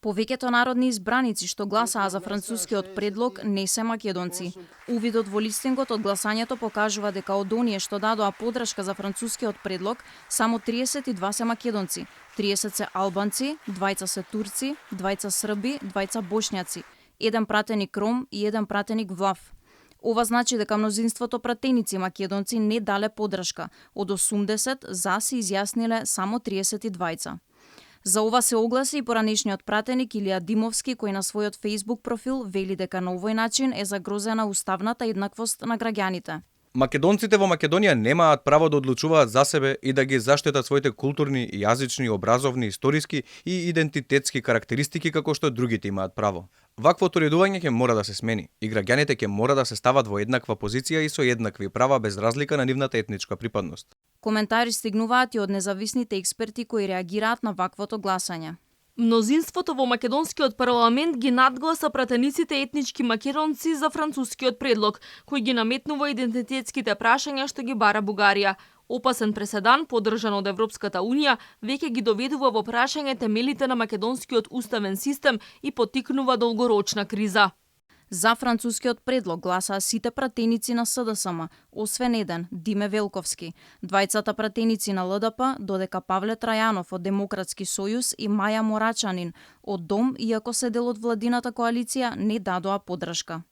Повеќето народни избраници што гласаа за францускиот предлог не се македонци. Увидот во листингот од гласањето покажува дека од оние што дадоа подршка за францускиот предлог, само 32 се македонци, 30 се албанци, 2 се турци, 2 срби, 2 бошњаци, 1 пратеник ром и 1 пратеник влав. Ова значи дека мнозинството пратеници македонци не дале подршка. Од 80 за се изјасниле само 32. За ова се огласи и поранешниот пратеник Илија Димовски, кој на својот Facebook профил вели дека на овој начин е загрозена уставната еднаквост на граѓаните. Македонците во Македонија немаат право да одлучуваат за себе и да ги заштитат своите културни, јазични, образовни, историски и идентитетски карактеристики како што другите имаат право. Ваквото редување ќе мора да се смени и граѓаните ќе мора да се стават во еднаква позиција и со еднакви права без разлика на нивната етничка припадност. Коментари стигнуваат и од независните експерти кои реагираат на ваквото гласање. Мнозинството во македонскиот парламент ги надгласа пратениците етнички македонци за францускиот предлог, кој ги наметнува идентитетските прашања што ги бара Бугарија. Опасен преседан, поддржан од Европската Унија, веќе ги доведува во прашање темелите на македонскиот уставен систем и поттикнува долгорочна криза. За францускиот предлог гласаа сите пратеници на СДСМ, освен еден, Диме Велковски, 2 пратеници на ЛДП, додека Павле Трајанов од Демократски сојуз и Маја Морачанин од Дом, иако се дел од владината коалиција, не дадоа поддршка.